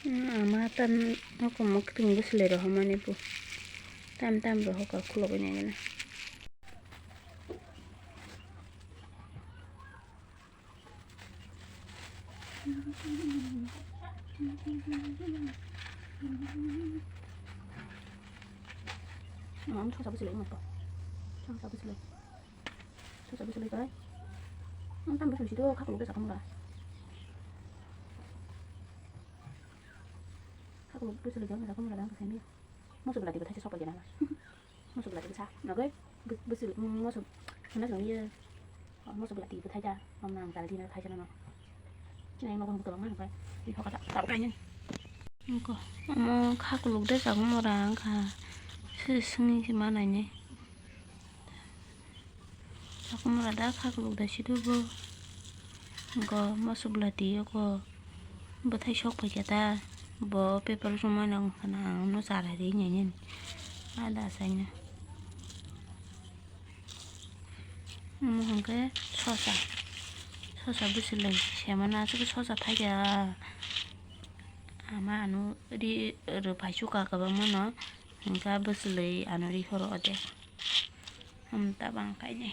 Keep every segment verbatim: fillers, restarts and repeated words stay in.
Hmm, ama tam nokong mokting bwswlwi rohormani bo. Tam tam rohorkha khulogwi naikhe na. Ang thosa bwswlwi wngkha. Thosa bwswlwi. Thosa bwswlwi kai. Ang tam bwswlwi sido khaklok de sakhamla. Khaklok bwswlwi de sakhamla dang kasani. Musu belati bwthai se sokphaikha na. Musu belati bwsa nogwi bwswlwi musu hwnna chwngwi. Musu belati bwthai da. Om nang jaldi na thai sana no. Chinai nogo kwbangma hwnkhai. Ri hoka ta ta kainani. Nokho omo khaklok de sakhamla wngkha. Se swngwi se ma nainai. Chakhumra da khaklok da sido bo. Go moso bwlati yoko bwthai sok phaikha ta. Bo paper rwmani wngkha na ang no chara ri nai nai. Ada asaino. Omo hwnkhe sosa. Sosa bwswlwi semana aswk sosa phaikha. Ama ano ri rwphai suka kwbangmano hwnkha bwswlwi ano ri horo ode. Hum, tabang kainai.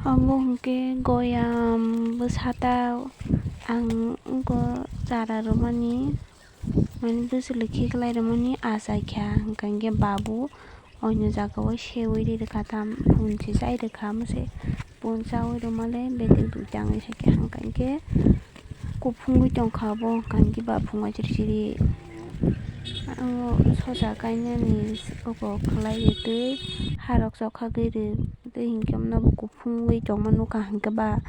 Obo hwnkhe goyam bwsa ta ang wngkha chara rwmani, mane bwswlwi khiklai rwmani achaikha, hwnkha hwnkhe babu oino jagao seui ri rwkha tam punchi chai rwkha mose punchaui rwmale bedek dui tangwi saikhe, hwnkha hwnkhe. Kuphungwi tongkha bo, hwnkha hwnkhe ba phunga chiri chiri. Ang sosa kainani oko khlai ri twi harok chokha gwi ri twi hinkhe bono bo kuphungwi tongma nukha, hwnkhe ba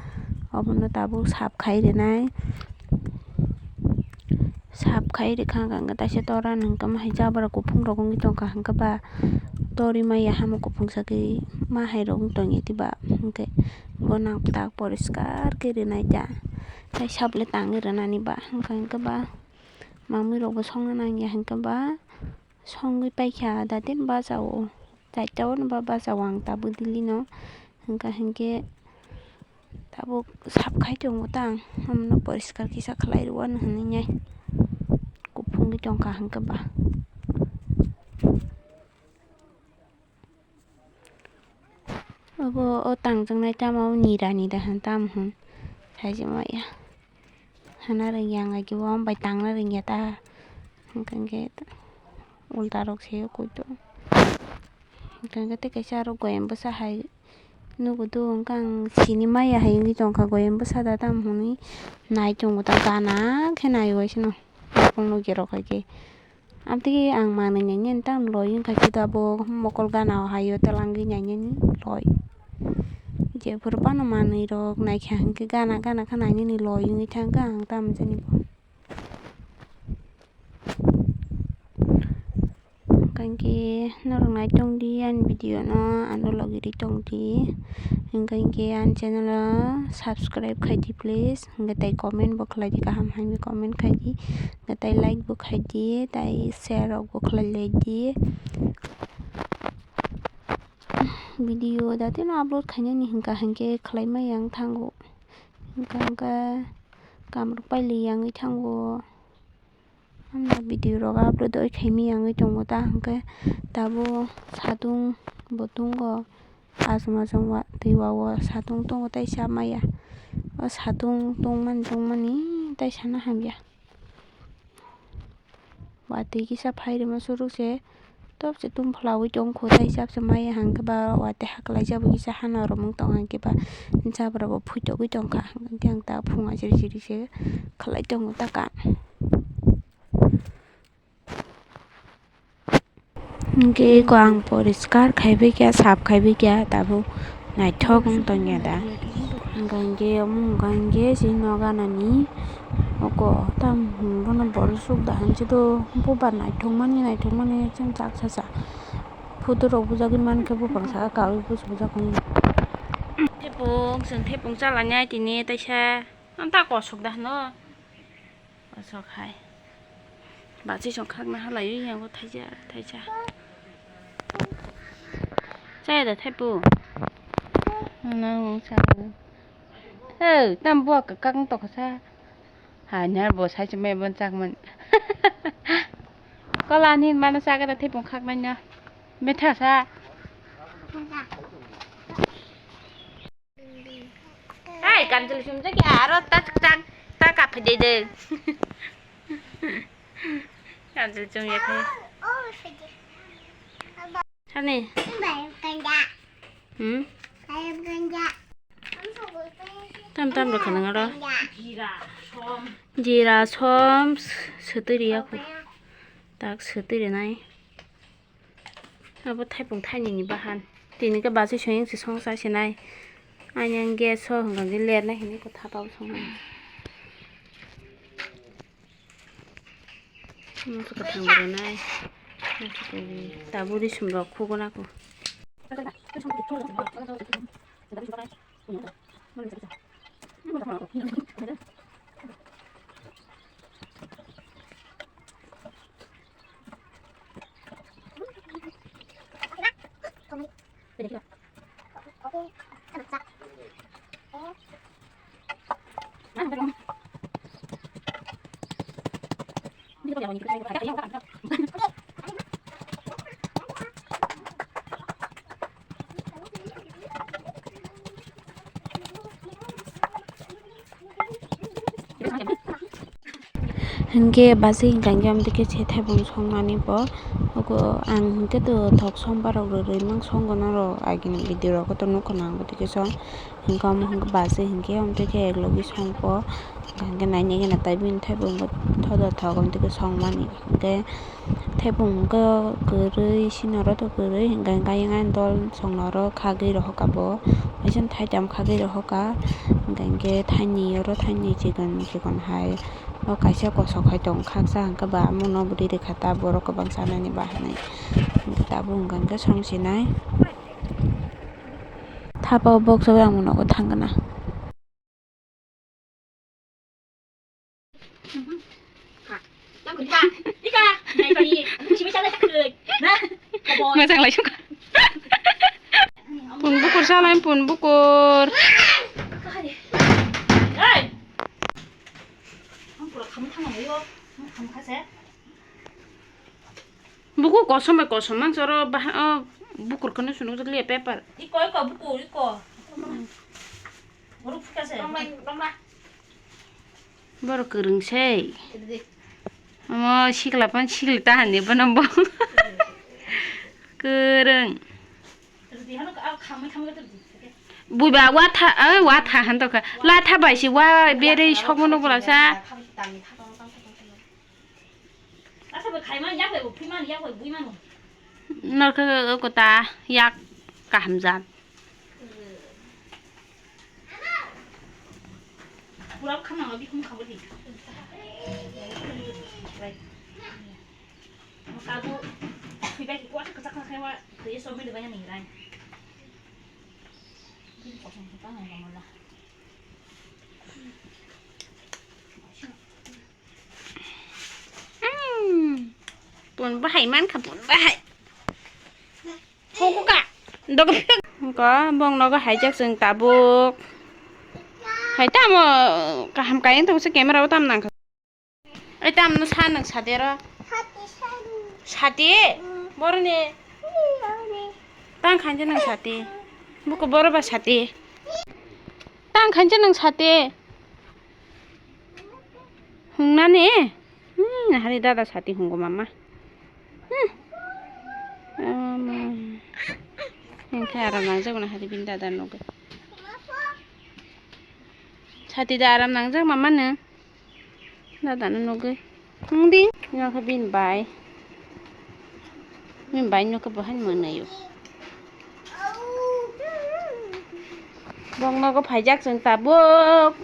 obono tabuk sap khai rwnai. Sap khai rwkha, hwnkha hwnkhe taisa tora ni hwnkhe ma hai jabra kuphungrok wngwi tongkha, hwnkhe ba tori maya hamo kuphung sagwi ma hai rok wng tongya tei ba, hwnkhe bo nang tak poriskar khe rwnai ta. Tei sable tangwi rwnani ba, hwnkha hwnkhe ba mamwi rokbo songna nangya, hwnkhe ba songwi paikha dati bachao, chaita o ba bachao ang tabuk dili no, hwnkha hwnkhe tabuk sap khai tongo ta ang, omono poriskar kisa khlai rwano hinwi nai kuphungwi tongkha hwnkhe ba. Obo o tangjaknai tamo nira nira hwn tam hwn saijak maya. Hana rwngya ang agi bo bai tangna rwngya ta. Hwnkhe ulta rok se o koi to. Hwnkhe tei kaisa aro goyam bwsa hai nugo do hwnkhe ang sini maya hai wngwi tongkha goyam bwsa da tam hwnwi nai tongo ta gana khe nai waisano. Bokol nukya rok hai khe. Amtwi ang manwi nai nini tamo loi wngkha khe tabuk mokol gana o hai o twlangwi nai nini loi. Jephuru phano manwi rok naikha hwnkhe gana gana khe nai nini loi wngwi thangkha ang tamo jani bo. Hwnkhe norok nai tongdi ani video no ano logi ri tongdi. Hwnkhe ani channel o subscribe khaidi please. Hwnkhe tei comment bo khlaidi, kaham hamya comment khaidi. Tei like bo khaidi, tei share rok bo khlai laidi. Video datino upload khainani hwnkha hwnkhe khlai maya wng thango. Hwnkha hwnkha kam rok pailai ya wngwi thango. Ano video rok upload oi khaimaya wngwi tongo ta hwnkhe tabuk satung bo tongo. Aswk ma chwng wa twi wa o satung tongo tei sa maya. O satung tongmani tongmani tei sana hamya. Watwi kisa phai rwma suruk se top se tum phwlaui tong kho tei jab se maya hwnkhe ba watwi haklai jabo kisa hano romwng tong hwnkhe ba jabra bo phuitogwi tongkha hwnkhe ang ta phunga jiri jiri se khlai tongo ta ka. Hwnkhe eko ang poriskar khaibai kha, sap khaibai kha, tabuk naithok wng tongya da. Hwnkha hwnkhe omo hwnkha hwnkhe chini nogo ganani oko tam bono borok suk da hinwi sado, bubar naithokmani, naithokmani chwng chak cha cha. Photo rok bujagwi mankhe buphang saka kawi buj bujak hwnwi. Thepung, chwng thepung chalainai tini taisa. Ang ta kosok da hwno. Kosok hai. Bachwi chwng khakna halaiwi yango thaisa, thaisa. Chaya da thepung? Nang sa. Hey, tam buak kakang toksa. Hai, nya bo sai se me bon chak man. Kola ni mana sa ka thepung khak nai nya. Metha sa. Hai, kanjil sum je ki aro ta chak ta ka phede de. Kanjil sum ya khe. Hani. Hmm? Tam tam rwkha nang aro. Jira, som, s-, swtwi rwya kho. Tak swtwi rwnai. Abo thaipung thainini bahan. Tini khe bachwi soyeng se song cha sinai. Ani ang gas o hwnka khe lernai hinwi khe thapa o songnai. Masa kwthang bo rwnai. Masa kwrwi. Tabuk risum rok khuguna kho. Hinkhe bachwi hinkha hinkhe amtwi khe se thaipung songmani bo. Ogo ang hinkhe to thok somba rok rwrwi mang songo norok agini video rogo to nukho na ang bo twi khe song. Hinkhe omo hinkhe bachwi hinkhe amtwi khe eklogwi songkho. Hinkhe naina gana tai bini thaipung bo thodo thok amtwi khe songmani. Hinkhe Thaipung hwnkhe kwrwi, sinoro to kwrwi, hinkhe ayang ayang dol songnoro khagwi rohorkha bo, waisa thaitam khagwi rohorkha, hinkhe thaini oro thaini chikon chikon hai, o kaisa kosok hai tong khaksa hinkhe ba omono bwrwi rwkha ta borok kwbang chanani bahanai, hinkhe tabuk hinkhe song sinai thapa o box o ang nogo thangna. Mochang lai suka. Pun bukur salai pun bukur. Buku kosom bai kosom mang choro bah o bukur kono sunu liya paper. Iko iko buku iko. Borok kwrwng sei. Omo sikla pan sikli ta hani bono bo. Kwrwng. Buiba watha, ai watha han tokha. Latha bai si wa berei sokmono bolasa. Norkhe kota yak kaham jat. Pura khana ma bikhum khabuli. Kabu, phi bai ki kwat ka chak khai wa, to ye so mi de ba ni rai. Bin ko song ta ngai la. Hmm. Pun bahai man kha pun bahai. Hukuka. Dog. Ko bong nogo haijak chwng tabuk. Hai tamo kaham kayang tong se camera o tam nang kha. Ai tam no sa nang sade ro. Sati? Boroni. Tang khan je nang sati. Buku boro ba sati. Tang khan je nang sati. Hungnani? Hmm, hari dada sati hungo mama. Hmm. Ama. Engkhe aram nangjak mano hari bini dada nugwi. Sati da aram nangjak mama no. Dada no nugwi. Hungdi. Nokha bini bai. Bini bai nokha bahai manayo. Bong nogo phaijak chwng tabuk.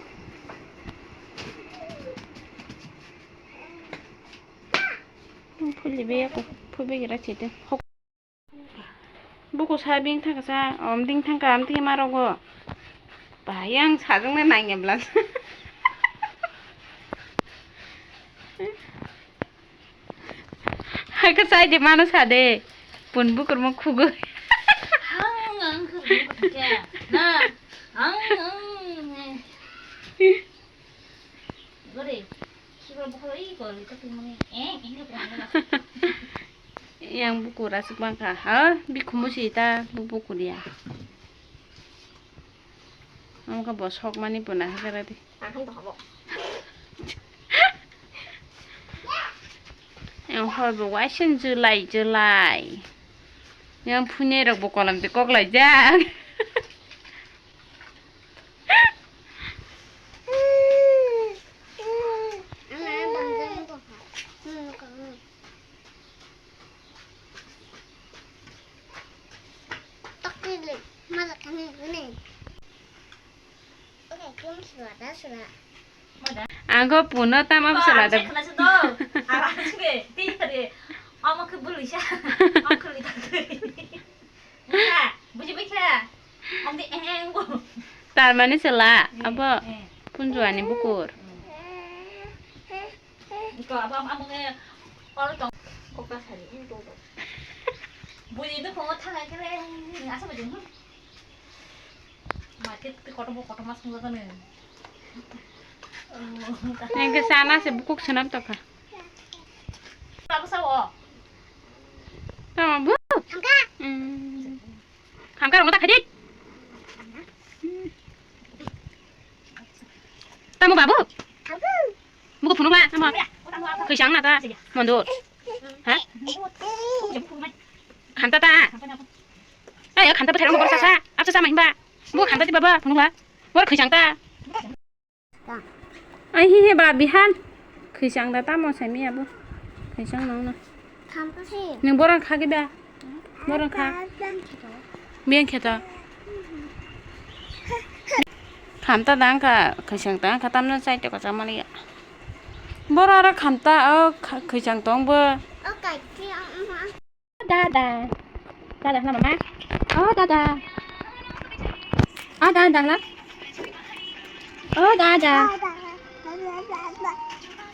Phuli be ako, phuli be gira chete. Ko sa bing thangka sa, om ding thangka, am twi ma rogo. Bahai ang sajwknai nangya bwla. Hakhe chai de mano sa de. Pun bukurmo khugwi. Ang, ang, khugwi khe. Na, ang, ang. Gori, sibra bukur i gori ka tumani. Eh, eh, eh. Yang bukur aswk mangkha. Ha, bikhumu si ta bu bukur ya. Ang kha bo sok mani puna hakhe ra di. Ang khan to habo. Yang hor bo waising julai, julai. Yang phunai rok bo kolam te kok lai jak. Ang kho puno tamo bwsala da. Omo khe bwrwi sa. Omo khe lita kwrwi. Bujibai khe. Ang di eng eng bo. Tar mani chwla abo. Eh. Punjuani bukur. Ko abo, abo, abo nge oro tong. Kokta sari, ini tong tong. Bui itu kongo thangai kere, ini asa bajeng. Market tu kotor bo kotor mas mula kene. Yang ke sana se bukuk senam to kha. Apa sawo? Tama bu. Angka. Hmm. Khamkha rwngno ta khaidi. Tamo babu? Buko phunukma tamo. Khwisang na ta. Mondur. Ha? Khamta ta. Ai khamta bwthai rwngno bor sasa. Absa sama himba. Buko khamta ti baba phunukma. Bor khwisang ta. Ai hi hi ba bihan. Khwisang da tamo saimi abo. Khwisang nang na. Khamta se. Ning borang kha kiba? Borang kha. Biyang khe to. Khamta dang kha, khwisang dang kha tamno chai to kachama liya. Bora aro khamta o kha-, khwisang tong bo. O kai ti ang ma. Dada. Dada hla mama. Oh dada. Oh dada hla. Oh dada.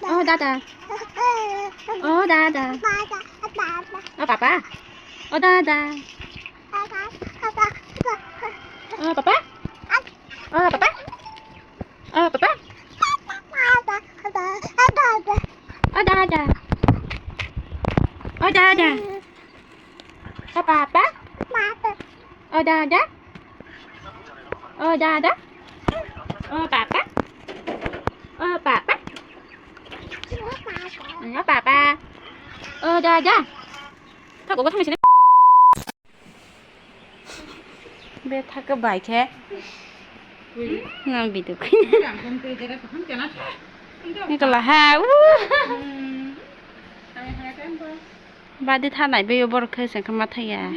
Oh dada. Oh dada. Oh papa. Oh dada. Oh papa. Oh papa. Oh papa. Oh dada. Oh dada. Oh papa. Oh dada. Oh dada. Oh papa. Oh papa. Oh papa. Oh dada. Thak obo thang sini. Be thak bai khe. Na biduk. Ni kala ha. Badi thanai be borok khe se kha ma thaya.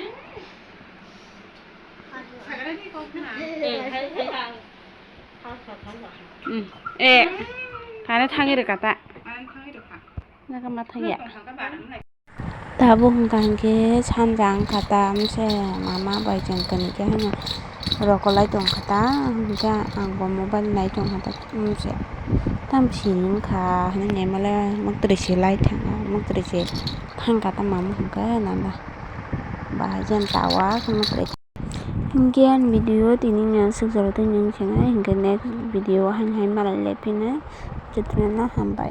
Eh, thani thangwi rwkha ta. Nokha ma thangya. Tabuk hwnkha hinkhe sanja wngkha ta, mse mama bai chwng kwnwi khe haino rokolai tongkha ta, hinkhe ang bo mobile nai tongkha ta, mse tam sini wngkha hinwi naimale mwktwrwi se lai thangkha, mwktwrwi se thangkha ta mama hwnkhe nana bahai jan tawa khe mwktwrwi. Hinkhe ani video tini ni aswk jora twi nung sene, hinkhe next video o haino hai malai le phino, jotono no hambai.